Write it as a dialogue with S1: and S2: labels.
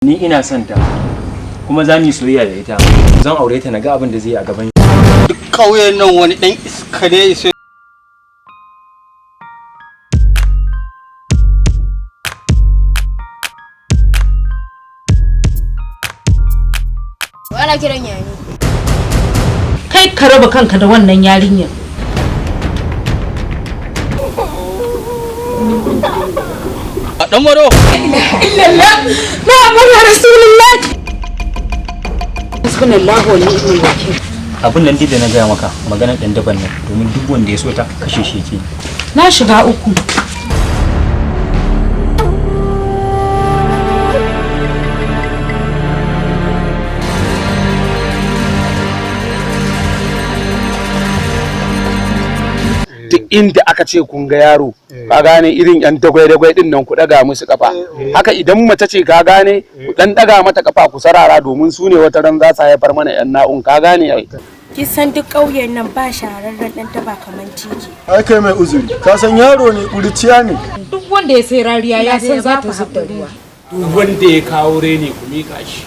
S1: Ni ina son ta, kuma za mu yi soyayya da ita. Zan aure ta, na ga abin da zai yi a gaban.
S2: Duk ƙauyen nan wani ɗan iska ne sai.
S3: Ana kiran yani.
S4: Kai, ka raba kanka da wannan yarinyar.
S2: A ɗan maro.
S4: Illallah Muhammadu Rasulullah. Hasbunallahu wa ni'mal wakil.
S1: Abin nan dai da na gaya maka, maganar ɗan daban nan, domin duk wanda ya so ta, kashe shi yake.
S4: Na shiga uku.
S5: Duk inda aka ce kun ga yaro, ka gane, irin yan dagwai-dagwai din nan, ku daga musu kafa. Haka idan mace ce, ka gane, ku dan daga mata kafa, ku sarara, domin su ne wata ran za su haifar mana yan na'un, ka gane ai.
S3: Kisan duk ƙauyen nan ba shahararren ɗan daba kamar Titi.
S6: Ai kai mai uzuri, ka san yaro ne, ƙuriciya ne.
S4: Duk wanda ya sai rariya ya san za ta zub da ruwa.
S7: Duk wanda ya kawo reni, ku mika shi.